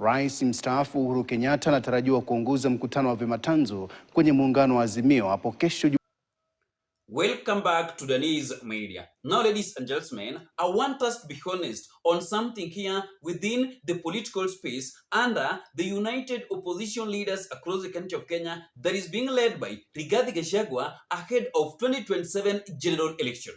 Rais mstaafu Uhuru Kenyatta anatarajiwa kuongoza mkutano wa vyama tanzu kwenye muungano wa Azimio hapo kesho. Welcome back to Denise Media. Now, ladies and gentlemen, I want us to be honest on something here within the political space under the united opposition leaders across the country of Kenya that is being led by Rigathi Gachagua ahead of 2027 general election.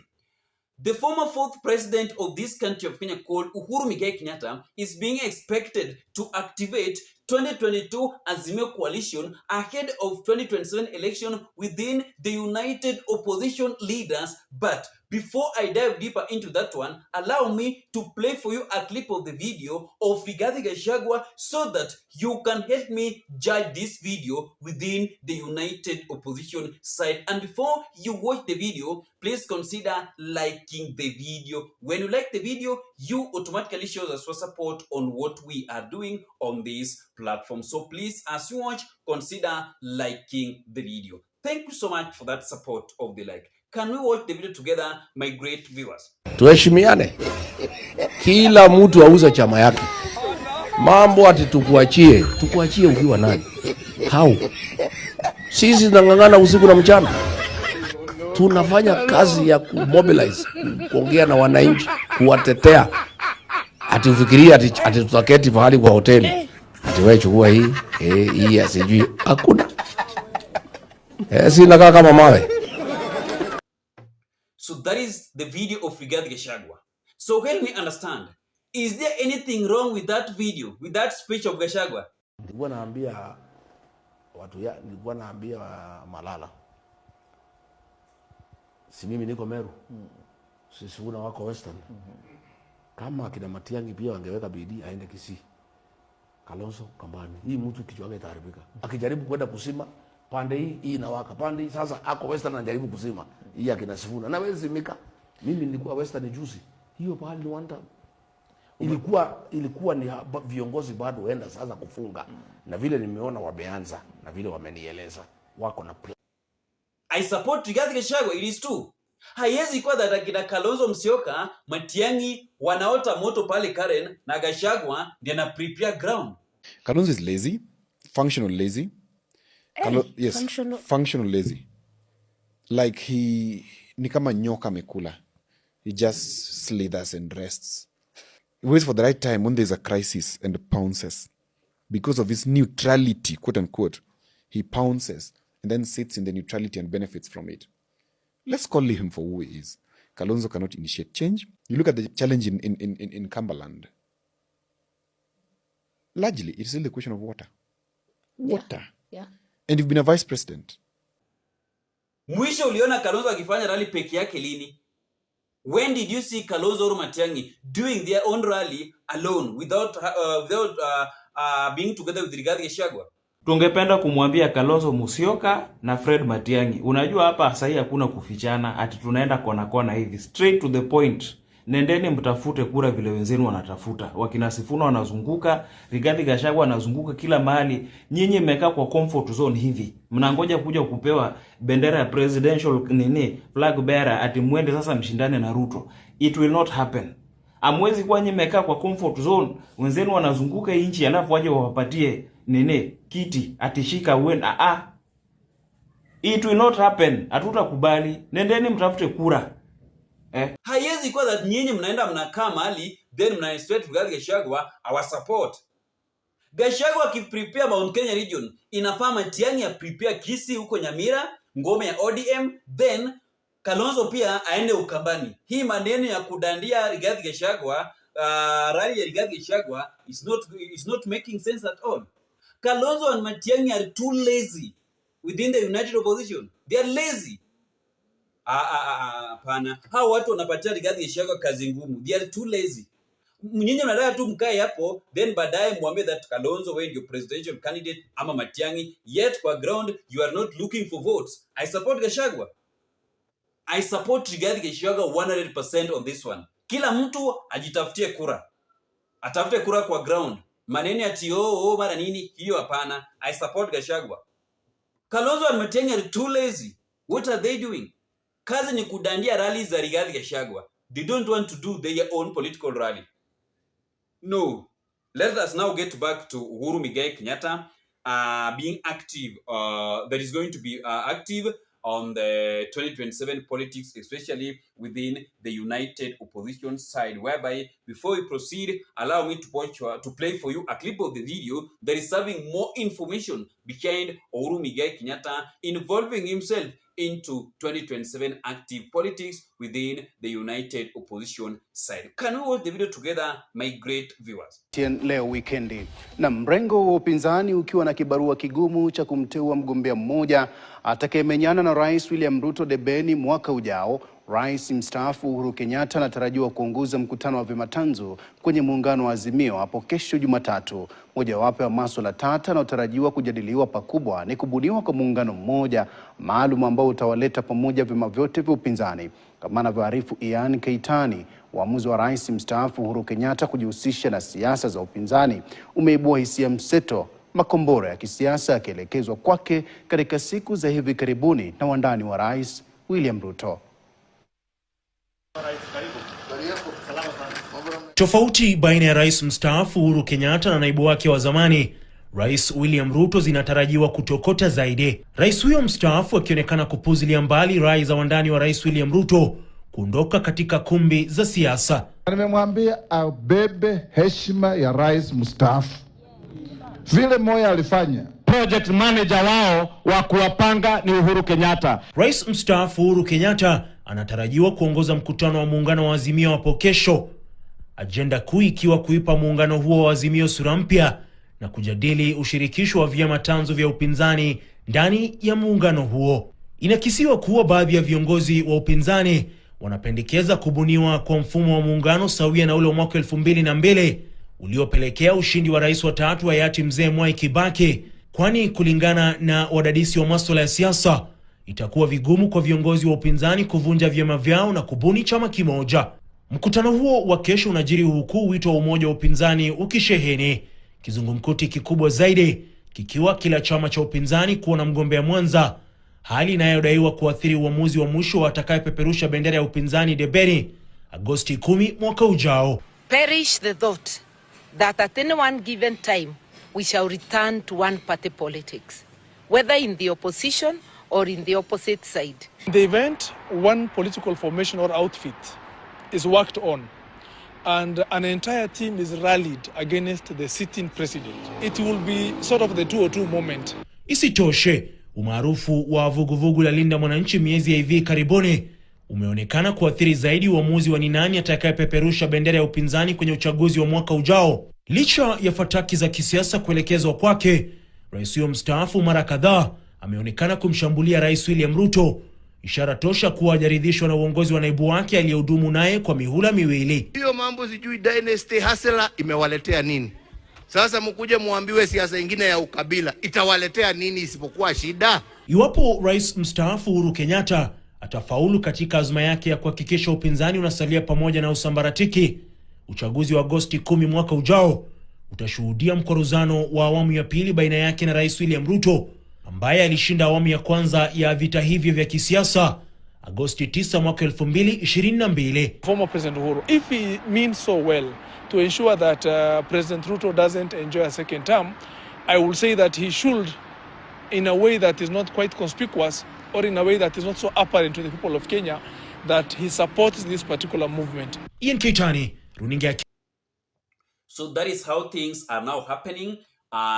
The former fourth president of this country of Kenya, called Uhuru Muigai Kenyatta, is being expected to activate 2022 Azimio coalition ahead of 2027 election within the united opposition leaders. But before I dive deeper into that one, allow me to play for you a clip of the video of Rigathi Gachagua so that you can help me judge this video within the united opposition side. And before you watch the video, please consider liking the video. When you like the video, you automatically shows us your support on what we are doing on this platform. So please, as you watch, consider liking the video. Thank you so much for that support of the like. Can we watch the video together, my great viewers? Tuheshimiane, kila mtu auze chama yake. Mambo ati tukuachie, tukuachie ukiwa nani? How? Sisi tunang'ang'ana usiku na mchana, tunafanya kazi ya kumobilize, kuongea na wananchi, kuwatetea. Ati ufikirie ati tutaketi mahali kwa hoteli ati wewe chukua hii, hii asijui, hakuna. Si nakaa kama mawe. So that is the video of Rigathi Gachagua. So help me understand. Is there anything wrong with that video, with that speech of Gachagua? Nilikuwa naambia watu ya, nilikuwa naambia Malala, si mimi niko Meru, sisi una wako Western. Kama akina Matiang'i pia wangeweka bidii aende Kisii, Kalonzo Kambani, hii mtu kichwa yake itaharibika akijaribu kwenda kuzima pande hii, hii inawaka pande hii. Sasa ako Western anajaribu kuzima hii, akina Sifuna na wewe zimika. Mimi nilikuwa Western juzi, hiyo pahali ni one time ilikuwa ni viongozi bado waenda sasa kufunga, na vile nimeona wameanza na vile wamenieleza wako na plan. I support Rigathi Gachagua, it is true. Haiwezi kuwa that akina Kalonzo Musyoka, Matiang'i wanaota moto pale Karen na Gachagua ndiye ana prepare ground. Kalonzo is lazy, functional lazy. Yes, functional- functional lazy. Like he ni kama nyoka amekula. He just slithers and rests. He waits for the right time when there's a crisis and pounces. Because of his neutrality, quote unquote, he pounces and then sits in the neutrality and benefits from it. Let's call him for who he is. Kalonzo cannot initiate change. You look at the challenge in Cumberland. Largely, it's still the question of water. Water. And you've been a vice president. Mwisho uliona Kalonzo akifanya rally peke yake lini? When did you see Kalonzo or Matiang'i doing their own rally alone without being together with Rigathi Gachagua? Tungependa kumwambia Kalonzo Musyoka na Fred Matiang'i, unajua hapa sahii hakuna kufichana, ati tunaenda kona kona hivi, straight to the point. Nendeni mtafute kura vile wenzenu wanatafuta. Wakina Sifuna wanazunguka, Rigathi Gachagua anazunguka kila mahali. Nyinyi mmekaa kwa comfort zone hivi, mnangoja kuja kupewa bendera ya presidential nini, flag bearer, ati mwende sasa mshindane na Ruto. It will not happen. Hamwezi kuwa nyinyi mmekaa kwa comfort zone, wenzenu wanazunguka hii nchi alafu waje wawapatie nini kiti ati shika uende. Ah, ah. It will not happen. Hatutakubali. Nendeni mtafute kura. Eh? Haiwezi kuwa that nyinyi mnaenda mnakaa mahali then mna expect Rigathi Gachagua our support. Gachagua akiprepare Mount Kenya region, inafaa Matiang'i aprepare Kisii huko Nyamira, ngome ya ODM, then Kalonzo pia aende Ukambani. Hii maneno ya kudandia Rigathi Gachagua, rally ya Rigathi Gachagua is not making sense at all. Kalonzo and Matiang'i are too lazy within the united opposition. They are lazy. Ah, ah, ah, ah, hapana. Hao watu wanapatia Rigathi Gachagua kazi ngumu. They are too lazy. Nyinyi mnataka tu mkae hapo then baadaye mwambie that Kalonzo, wewe ndio presidential candidate, ama Matiang'i, yet kwa ground you are not looking for votes. I support Gachagua. I support Rigathi Gachagua 100% on this one. Kila mtu ajitafutie kura, atafute kura kwa ground. Maneno ati oh, oh, mara nini hiyo, hapana. I support Gachagua. Kalonzo and Matiang'i are too lazy. What are they doing? Kazi ni kudandia rally za Rigathi Gachagua. They don't want to do their own political rally. No. Let us now get back to Uhuru Muigai Kenyatta being active. That is going to be active on the 2027 politics, especially within the united opposition side. Whereby, before we proceed, allow me to play for you a clip of the video that is serving more information behind Uhuru Muigai Kenyatta involving himself into 2027 active politics within the united opposition side. Can we watch the video together, my great viewers? Leo wikendi. Na mrengo wa upinzani ukiwa na kibarua kigumu cha kumteua mgombea mmoja atakayemenyana na Rais William Ruto debeni mwaka ujao, Rais mstaafu Uhuru Kenyatta anatarajiwa kuongoza mkutano wa vyama tanzu kwenye muungano wa Azimio hapo kesho Jumatatu. Mojawapo ya masuala tata yanayotarajiwa kujadiliwa pakubwa ni kubuniwa kwa muungano mmoja maalum ambao utawaleta pamoja vyama vyote vya upinzani. Kama anavyoarifu Ian Keitani, uamuzi wa rais mstaafu Uhuru Kenyatta kujihusisha na siasa za upinzani umeibua hisia mseto, makombora ya kisiasa yakielekezwa kwake katika siku za hivi karibuni na wandani wa rais William Ruto. Tofauti baina ya rais mstaafu Uhuru Kenyatta na naibu wake wa zamani Rais William Ruto zinatarajiwa kutokota zaidi. Rais huyo mstaafu akionekana kupuzilia mbali rai za wandani wa Rais William Ruto kuondoka katika kumbi za siasa. Nimemwambia abebe heshima ya rais mstaafu vile Moi alifanya. Project manager wao wa kuwapanga ni Uhuru Kenyatta. Rais mstaafu Uhuru Kenyatta anatarajiwa kuongoza mkutano wa muungano wa Azimio hapo kesho, ajenda kuu ikiwa kuipa muungano huo wa Azimio sura mpya na kujadili ushirikisho wa vyama tanzu vya upinzani ndani ya muungano huo. Inakisiwa kuwa baadhi ya viongozi wa upinzani wanapendekeza kubuniwa kwa mfumo wa muungano sawia na ule wa mwaka 2002 uliopelekea ushindi wa rais wa tatu hayati Mzee Mwai Kibaki, kwani kulingana na wadadisi wa masuala ya siasa itakuwa vigumu kwa viongozi wa upinzani kuvunja vyama vyao na kubuni chama kimoja. Mkutano huo wa kesho unajiri huku wito wa umoja wa upinzani ukisheheni, kizungumkuti kikubwa zaidi kikiwa kila chama cha upinzani kuwa na mgombea mwenza, hali inayodaiwa kuathiri uamuzi wa mwisho wa atakayepeperusha bendera ya upinzani debeni Agosti 10 mwaka ujao. Perish the thought that at any one given time we shall return to one party politics, whether in the opposition or in the opposite side. In the event one political formation or outfit is worked on and an entire team is rallied against the sitting president, it will be sort of the 202 moment. Isitoshe, umaarufu wa vuguvugu la Linda Mwananchi miezi ya hivi karibuni umeonekana kuathiri zaidi uamuzi wa ni nani atakayepeperusha bendera ya upinzani kwenye uchaguzi wa mwaka ujao. Licha ya fataki za kisiasa kuelekezwa kwake, rais huyo mstaafu mara kadhaa ameonekana kumshambulia Rais William Ruto, ishara tosha kuwa hajaridhishwa na uongozi wa naibu wake aliyehudumu naye kwa mihula miwili. Hiyo mambo sijui dynasty hustler imewaletea nini? Sasa mkuje muambiwe siasa ingine ya ukabila itawaletea nini isipokuwa shida? Iwapo rais mstaafu Uhuru Kenyatta atafaulu katika azma yake ya kuhakikisha upinzani unasalia pamoja na usambaratiki, uchaguzi wa Agosti 10 mwaka ujao utashuhudia mkwaruzano wa awamu ya pili baina yake na Rais William Ruto ambaye alishinda awamu ya kwanza ya vita hivyo vya kisiasa Agosti 9 mwaka 2022. Former President Uhuru, if he means so well to ensure that President Ruto doesn't enjoy a second term, I will say that he should, in a way that is not quite conspicuous or in a way that is not so apparent to the people of Kenya, that he supports this particular movement. Ian Keitani, runinga ya So that is how things are now happening,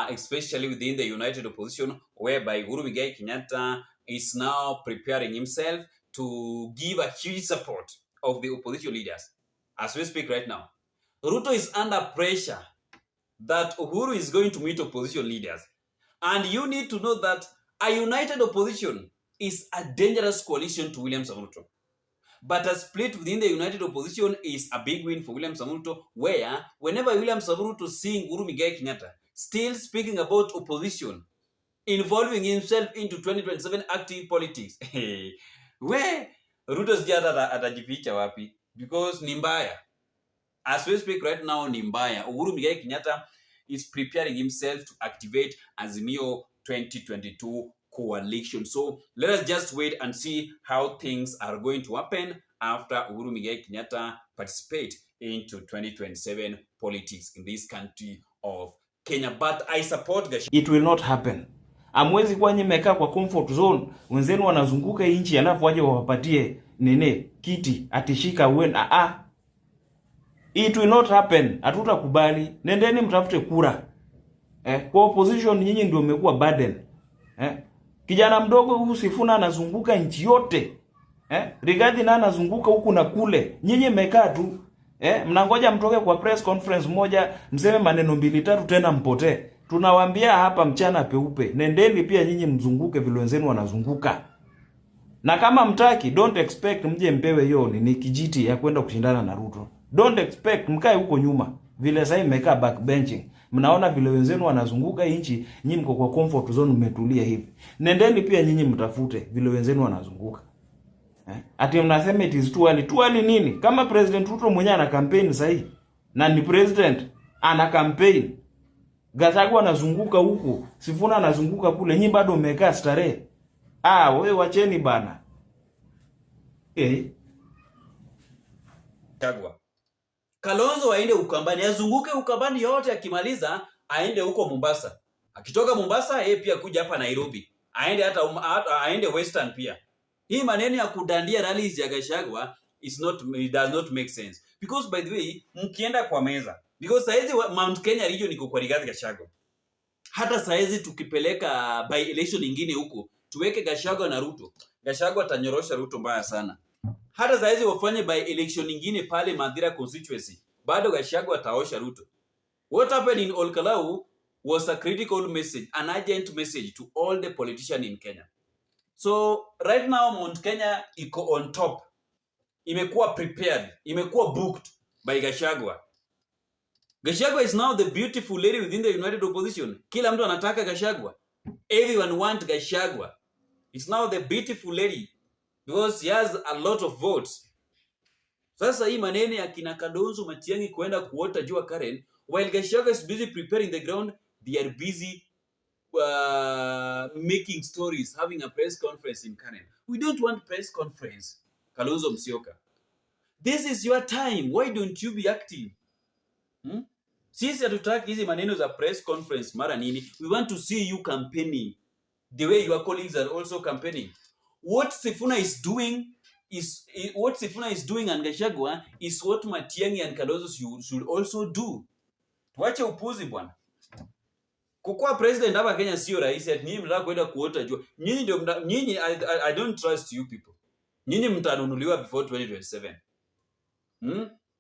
especially within the united opposition, whereby Uhuru Muigai Kenyatta is now preparing himself to give a huge support of the opposition leaders. As we speak right now, Ruto is under pressure that Uhuru is going to meet opposition leaders. And you need to know that a united opposition is a dangerous coalition to William Ruto. But a split within the united opposition is a big win for William Ruto, where whenever William Ruto seeing Uhuru Muigai Kenyatta still speaking about opposition, involving himself into 2027 active politics, where Ruto sijui hata atajificha wapi, because ni mbaya. As we speak right now, ni mbaya. Uhuru Muigai Kenyatta is preparing himself to activate Azimio 2022 coalition. So let us just wait and see how things are going to happen after Uhuru Muigai Kenyatta participate into 2027 politics in this country of Kenya. But I support Gachagua. It will not happen. Hamwezi kuwa nyinyi mmekaa kwa comfort zone, wenzenu wanazunguka hii nchi alafu waje wawapatie nini kiti atishika uende. Ah, ah. It will not happen. Hatutakubali. Nendeni mtafute kura. Kwa opposition nyinyi ndio mmekuwa burden. Kijana mdogo huyu Sifuna anazunguka nchi yote. Rigathi na anazunguka huku na kule. Nyinyi mmekaa tu. Mnangoja mtoke kwa press conference moja mseme maneno mbili tatu tena mpotee. Tunawaambia hapa mchana peupe. Nendeni pia nyinyi mzunguke vile wenzenu wanazunguka. Na kama mtaki, don't expect mje mpewe hiyo nini kijiti ya kwenda kushindana na Ruto. Don't expect, mkae huko nyuma. Vile sasa mmekaa backbenching. Mnaona vile wenzenu wanazunguka nchi, nyinyi mko kwa comfort zone mmetulia hivi. Nendeni pia nyinyi mtafute vile wenzenu wanazunguka. Eh? Ati mnasema it is too early. Too early nini? Kama President Ruto mwenyewe ana campaign sasa na ni president ana campaign. Gachagua anazunguka huku, Sifuna anazunguka kule, nyinyi bado mmekaa starehe. Ah, wewe wacheni bana. Eh. Gachagua. Kalonzo aende Ukambani, azunguke Ukambani yote, akimaliza aende huko Mombasa. Akitoka Mombasa yeye pia kuja hapa Nairobi. Aende hata aende Western pia. Hii maneno ya kudandia rallies ya Gachagua is not, it does not make sense. Because by the way, mkienda kwa meza, because saizi Mount Kenya region iko kwa Rigathi Gachagua. Hata saizi tukipeleka by election ingine huko, tuweke Gachagua na Ruto, Gachagua atanyorosha Ruto mbaya sana. Hata saizi wafanye by election ingine pale Mathira constituency, bado Gachagua ataosha Ruto. What happened in Olkalou was a critical message, an urgent message to all the politicians in Kenya. So right now Mount Kenya iko on top. Imekuwa prepared, imekuwa booked by Gachagua. Gachagua is now the beautiful lady within the united opposition. Kila mtu anataka Gachagua. Everyone want Gachagua. It's now the beautiful lady because he has a lot of votes. Sasa hii maneno ya kina Kalonzo, Matiang'i kuenda kuota jua Karen, while Gachagua is busy preparing the ground, they are busy making stories, having a press conference in Karen. We don't want press conference. Kalonzo Musyoka. This is your time. Why don't you be active? Hmm? Sisi hatutaki hizi maneno za press conference mara nini. We want to see you campaigning the way your colleagues are also campaigning. What Sifuna is doing and Gachagua is what Matiang'i and Kalonzo should also do. Tuache upuzi, bwana. Kukuwa president hapa Kenya sio rahisi ati nyinyi mnataka kwenda kuota jua. Nyinyi ndio nyinyi, I don't trust you people. Nyinyi mtanunuliwa before 2027.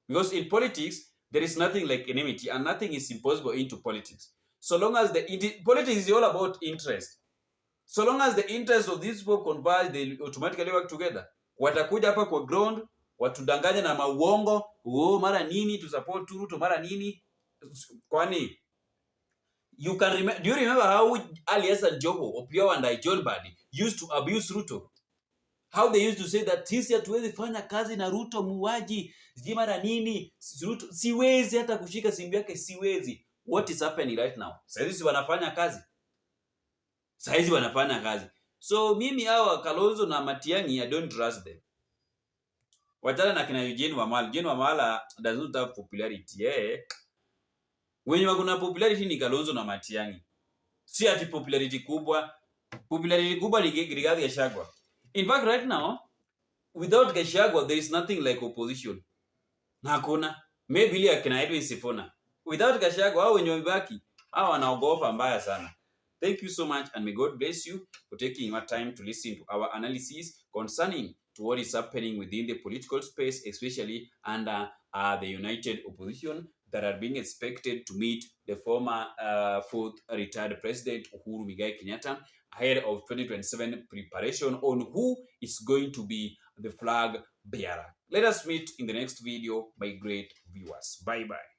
Because in politics there is nothing like enmity and nothing is impossible into politics. So long as the politics is all about interest. So long as the interest of these people converge, they automatically work together. Watakuja hapa kwa ground watudanganya na mauongo, oh, mara nini to support Ruto, mara nini. Kwani you can remember, do you remember how Ali Hassan Joho, Opiyo and John Mbadi used to abuse Ruto? How they used to say that sisi hatuwezi fanya kazi na Ruto muuaji, sijui mara nini, Ruto siwezi hata kushika simu yake siwezi. What is happening right now? Saizi si wanafanya kazi? Saizi wanafanya kazi. So mimi hawa Kalonzo na Matiang'i, I don't trust them. Wachana na kina Eugene Wamalwa. Eugene Wamalwa does not have popularity. Yeah. Wenye wako na popularity ni Kalonzo na Matiang'i. Si ati popularity kubwa. Popularity kubwa ni Rigathi Gachagua. In fact, right now, without Gachagua, there is nothing like opposition. Na hakuna. Maybe ile akina Edwin Sifuna. Without Gachagua, hao wenye wamebaki, hao wanaogopa mbaya sana. Thank you so much and may God bless you for taking your time to listen to our analysis concerning to what is happening within the political space, especially under the united opposition that are being expected to meet the former fourth retired president Uhuru Muigai Kenyatta ahead of 2027 preparation on who is going to be the flag bearer. Let us meet in the next video, my great viewers. Bye bye.